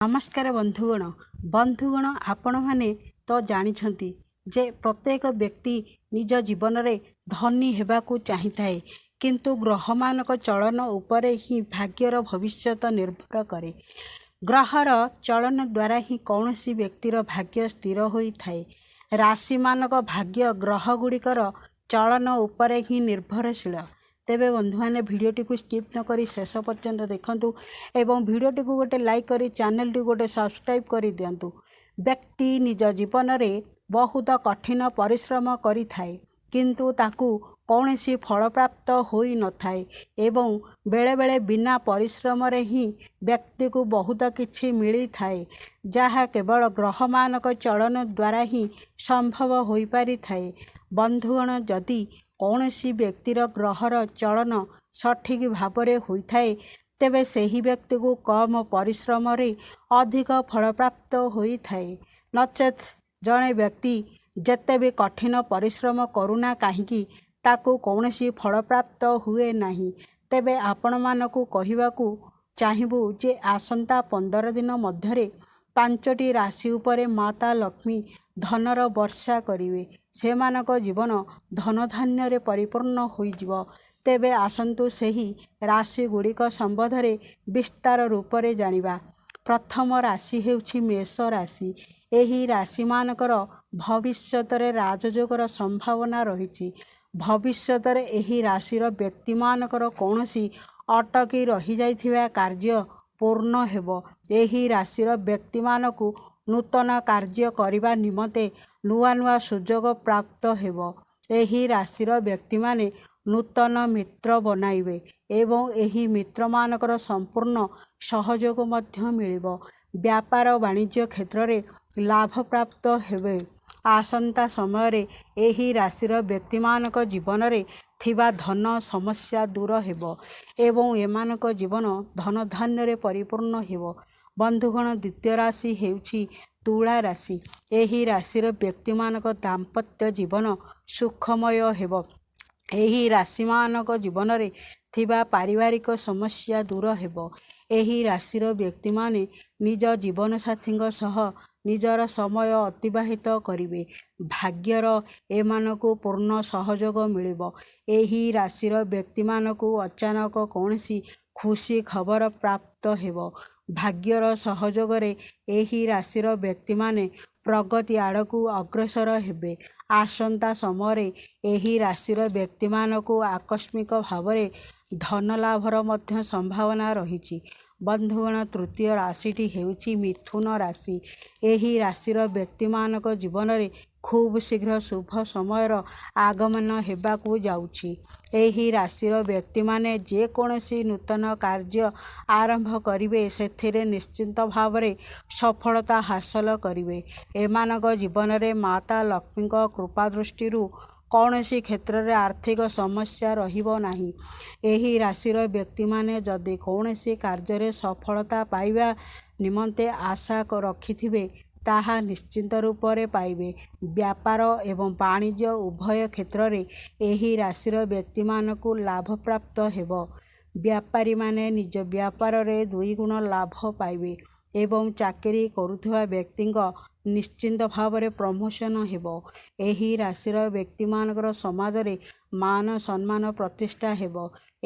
ନମସ୍କାର ବନ୍ଧୁଗଣ। ବନ୍ଧୁଗଣ, ଆପଣମାନେ ତ ଜାଣିଛନ୍ତି ଯେ ପ୍ରତ୍ୟେକ ବ୍ୟକ୍ତି ନିଜ ଜୀବନରେ ଧନୀ ହେବାକୁ ଚାହିଁଥାଏ, କିନ୍ତୁ ଗ୍ରହମାନଙ୍କ ଚଳନ ଉପରେ ହିଁ ଭାଗ୍ୟର ଭବିଷ୍ୟତ ନିର୍ଭର କରେ। ଗ୍ରହର ଚଳନ ଦ୍ୱାରା ହିଁ କୌଣସି ବ୍ୟକ୍ତିର ଭାଗ୍ୟ ସ୍ଥିର ହୋଇଥାଏ। ରାଶିମାନଙ୍କ ଭାଗ୍ୟ ଗ୍ରହ ଗୁଡ଼ିକର ଚଳନ ଉପରେ ହିଁ ନିର୍ଭରଶୀଳ। ତେବେ ବନ୍ଧୁମାନେ, ଭିଡ଼ିଓଟିକୁ ସ୍କିପ୍ ନ କରି ଶେଷ ପର୍ଯ୍ୟନ୍ତ ଦେଖନ୍ତୁ ଏବଂ ଭିଡ଼ିଓଟିକୁ ଗୋଟେ ଲାଇକ୍ କରି ଚ୍ୟାନେଲଟିକୁ ଗୋଟେ ସବସ୍କ୍ରାଇବ୍ କରିଦିଅନ୍ତୁ। ବ୍ୟକ୍ତି ନିଜ ଜୀବନରେ ବହୁତ କଠିନ ପରିଶ୍ରମ କରିଥାଏ, କିନ୍ତୁ ତାକୁ କୌଣସି ଫଳପ୍ରାପ୍ତ ହୋଇନଥାଏ ଏବଂ ବେଳେବେଳେ ବିନା ପରିଶ୍ରମରେ ହିଁ ବ୍ୟକ୍ତିକୁ ବହୁତ କିଛି ମିଳିଥାଏ, ଯାହା କେବଳ ଗ୍ରହମାନଙ୍କ ଚଳନ ଦ୍ୱାରା ହିଁ ସମ୍ଭବ ହୋଇପାରିଥାଏ। ବନ୍ଧୁଗଣ, ଯଦି କୌଣସି ବ୍ୟକ୍ତିର ଗ୍ରହର ଚଳନ ସଠିକ୍ ଭାବରେ ହୋଇଥାଏ, ତେବେ ସେହି ବ୍ୟକ୍ତିକୁ କମ୍ ପରିଶ୍ରମରେ ଅଧିକ ଫଳପ୍ରାପ୍ତ ହୋଇଥାଏ। ନଚେତ୍ ଜଣେ ବ୍ୟକ୍ତି ଯେତେ ବି କଠିନ ପରିଶ୍ରମ କରୁନା କାହିଁକି, ତାକୁ କୌଣସି ଫଳପ୍ରାପ୍ତ ହୁଏ ନାହିଁ। ତେବେ ଆପଣମାନଙ୍କୁ କହିବାକୁ ଚାହିଁବୁ ଯେ ଆସନ୍ତା 15 ଦିନ ମଧ୍ୟରେ 5ଟି ରାଶି ଉପରେ ମାତା ଲକ୍ଷ୍ମୀ ଧନର ବର୍ଷା କରିବେ। ସେମାନଙ୍କ ଜୀବନ ଧନଧାନ୍ୟରେ ପରିପୂର୍ଣ୍ଣ ହୋଇଯିବ। ତେବେ ଆସନ୍ତୁ ସେହି ରାଶି ଗୁଡ଼ିକ ସମ୍ବନ୍ଧରେ ବିସ୍ତାର ରୂପରେ ଜାଣିବା। ପ୍ରଥମ ରାଶି ହେଉଛି ମେଷ ରାଶି। ଏହି ରାଶିମାନଙ୍କର ଭବିଷ୍ୟତରେ ରାଜଯୋଗର ସମ୍ଭାବନା ରହିଛି। ଭବିଷ୍ୟତରେ ଏହି ରାଶିର ବ୍ୟକ୍ତିମାନଙ୍କର କୌଣସି ଅଟକି ରହିଯାଇଥିବା କାର୍ଯ୍ୟ ପୂର୍ଣ୍ଣ ହେବ। ଏହି ରାଶିର ବ୍ୟକ୍ତିମାନଙ୍କୁ ନୂତନ କାର୍ଯ୍ୟ କରିବା ନିମନ୍ତେ ନୂଆ ନୂଆ ସୁଯୋଗ ପ୍ରାପ୍ତ ହେବ। ଏହି ରାଶିର ବ୍ୟକ୍ତିମାନେ ନୂତନ ମିତ୍ର ବନାଇବେ ଏବଂ ଏହି ମିତ୍ରମାନଙ୍କର ସମ୍ପୂର୍ଣ୍ଣ ସହଯୋଗ ମଧ୍ୟ ମିଳିବ। ବ୍ୟାପାର ବାଣିଜ୍ୟ କ୍ଷେତ୍ରରେ ଲାଭ ପ୍ରାପ୍ତ ହେବେ। ଆସନ୍ତା ସମୟରେ ଏହି ରାଶିର ବ୍ୟକ୍ତିମାନଙ୍କ ଜୀବନରେ ଥିବା ଧନ ସମସ୍ୟା ଦୂର ହେବ ଏବଂ ଏମାନଙ୍କ ଜୀବନ ଧନଧାନ୍ୟରେ ପରିପୂର୍ଣ୍ଣ ହେବ। ବନ୍ଧୁଗଣ, ଦ୍ୱିତୀୟ ରାଶି ହେଉଛି ତୁଳା ରାଶି। ଏହି ରାଶିର ବ୍ୟକ୍ତିମାନଙ୍କ ଦାମ୍ପତ୍ୟ ଜୀବନ ସୁଖମୟ ହେବ। ଏହି ରାଶିମାନଙ୍କ ଜୀବନରେ ଥିବା ପାରିବାରିକ ସମସ୍ୟା ଦୂର ହେବ। ଏହି ରାଶିର ବ୍ୟକ୍ତିମାନେ ନିଜ ଜୀବନସାଥୀଙ୍କ ସହ ନିଜର ସମୟ ଅତିବାହିତ କରିବେ। ଭାଗ୍ୟର ଏମାନଙ୍କୁ ପୂର୍ଣ୍ଣ ସହଯୋଗ ମିଳିବ। ଏହି ରାଶିର ବ୍ୟକ୍ତିମାନଙ୍କୁ ଅଚାନକ କୌଣସି ଖୁସି ଖବର ପ୍ରାପ୍ତ ହେବ। ଭାଗ୍ୟର ସହଯୋଗରେ ଏହି ରାଶିର ବ୍ୟକ୍ତିମାନେ ପ୍ରଗତି ଆଡ଼କୁ ଅଗ୍ରସର ହେବେ। ଆସନ୍ତା ସମୟରେ ଏହି ରାଶିର ବ୍ୟକ୍ତିମାନଙ୍କୁ ଆକସ୍ମିକ ଭାବରେ ଧନ ଲାଭର ମଧ୍ୟ ସମ୍ଭାବନା ରହିଛି। ବନ୍ଧୁଗଣ, ତୃତୀୟ ରାଶିଟି ହେଉଛି ମିଥୁନ ରାଶି। ଏହି ରାଶିର ବ୍ୟକ୍ତିମାନଙ୍କ ଜୀବନରେ ଖୁବ୍ ଶୀଘ୍ର ଶୁଭ ସମୟର ଆଗମନ ହେବାକୁ ଯାଉଛି। ଏହି ରାଶିର ବ୍ୟକ୍ତିମାନେ ଯେକୌଣସି ନୂତନ କାର୍ଯ୍ୟ ଆରମ୍ଭ କରିବେ, ସେଥିରେ ନିଶ୍ଚିତ ଭାବରେ ସଫଳତା ହାସଲ କରିବେ। ଏମାନଙ୍କ ଜୀବନରେ ମାତା ଲକ୍ଷ୍ମୀଙ୍କ କୃପା ଦୃଷ୍ଟିରୁ କୌଣସି କ୍ଷେତ୍ରରେ ଆର୍ଥିକ ସମସ୍ୟା ରହିବ ନାହିଁ। ଏହି ରାଶିର ବ୍ୟକ୍ତିମାନେ ଯଦି କୌଣସି କାର୍ଯ୍ୟରେ ସଫଳତା ପାଇବା ନିମନ୍ତେ ଆଶା ରଖିଥିବେ, ତାହା ନିଶ୍ଚିତ ରୂପରେ ପାଇବେ। ବ୍ୟାପାର ଏବଂ ବାଣିଜ୍ୟ ଉଭୟ କ୍ଷେତ୍ରରେ ଏହି ରାଶିର ବ୍ୟକ୍ତିମାନଙ୍କୁ ଲାଭପ୍ରାପ୍ତ ହେବ। ବ୍ୟାପାରୀମାନେ ନିଜ ବ୍ୟାପାରରେ ଦୁଇଗୁଣ ଲାଭ ପାଇବେ ଏବଂ ଚାକିରି କରୁଥିବା ବ୍ୟକ୍ତିଙ୍କ ନିଶ୍ଚିତ ଭାବରେ ପ୍ରମୋସନ୍ ହେବ। ଏହି ରାଶିର ବ୍ୟକ୍ତିମାନଙ୍କର ସମାଜରେ ମାନ ସମ୍ମାନ ପ୍ରତିଷ୍ଠା ହେବ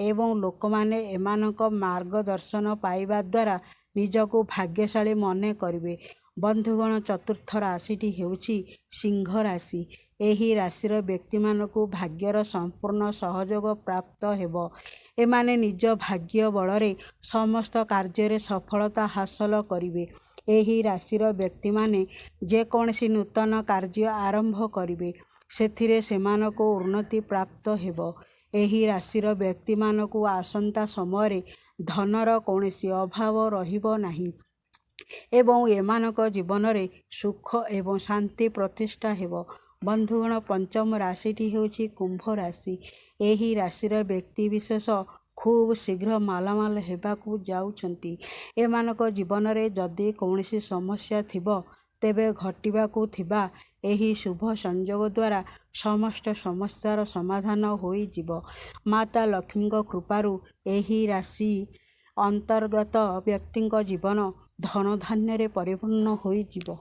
ଏବଂ ଲୋକମାନେ ଏମାନଙ୍କ ମାର୍ଗଦର୍ଶନ ପାଇବା ଦ୍ୱାରା ନିଜକୁ ଭାଗ୍ୟଶାଳୀ ମନେ କରିବେ। ବନ୍ଧୁଗଣ, ଚତୁର୍ଥ ରାଶିଟି ହେଉଛି ସିଂହ ରାଶି। ଏହି ରାଶିର ବ୍ୟକ୍ତିମାନଙ୍କୁ ଭାଗ୍ୟର ସମ୍ପୂର୍ଣ୍ଣ ସହଯୋଗ ପ୍ରାପ୍ତ ହେବ। ଏମାନେ ନିଜ ଭାଗ୍ୟ ବଳରେ ସମସ୍ତ କାର୍ଯ୍ୟରେ ସଫଳତା ହାସଲ କରିବେ। ଏହି ରାଶିର ବ୍ୟକ୍ତିମାନେ ଯେକୌଣସି ନୂତନ କାର୍ଯ୍ୟ ଆରମ୍ଭ କରିବେ, ସେଥିରେ ସେମାନଙ୍କୁ ଉନ୍ନତି ପ୍ରାପ୍ତ ହେବ। ଏହି ରାଶିର ବ୍ୟକ୍ତିମାନଙ୍କୁ ଆସନ୍ତା ସମୟରେ ଧନର କୌଣସି ଅଭାବ ରହିବ ନାହିଁ ଏବଂ ଏମାନଙ୍କ ଜୀବନରେ ସୁଖ ଏବଂ ଶାନ୍ତି ପ୍ରତିଷ୍ଠା ହେବ। ବନ୍ଧୁଗଣ, ପଞ୍ଚମ ରାଶିଟି ହେଉଛି କୁମ୍ଭ ରାଶି। ଏହି ରାଶିର ବ୍ୟକ୍ତିବିଶେଷ ଖୁବ୍ ଶୀଘ୍ର ମାଲାମାଲ ହେବାକୁ ଯାଉଛନ୍ତି। ଏମାନଙ୍କ ଜୀବନରେ ଯଦି କୌଣସି ସମସ୍ୟା ଥିବ, ତେବେ ଘଟିବାକୁ ଥିବା ଏହି ଶୁଭ ସଂଯୋଗ ଦ୍ୱାରା ସମସ୍ତ ସମସ୍ୟାର ସମାଧାନ ହୋଇଯିବ। ମାତା ଲକ୍ଷ୍ମୀଙ୍କ କୃପାରୁ ଏହି ରାଶି ଅନ୍ତର୍ଗତ ବ୍ୟକ୍ତିଙ୍କ ଜୀବନ ଧନଧାନ୍ୟରେ ପରିପୂର୍ଣ୍ଣ ହୋଇଯିବ।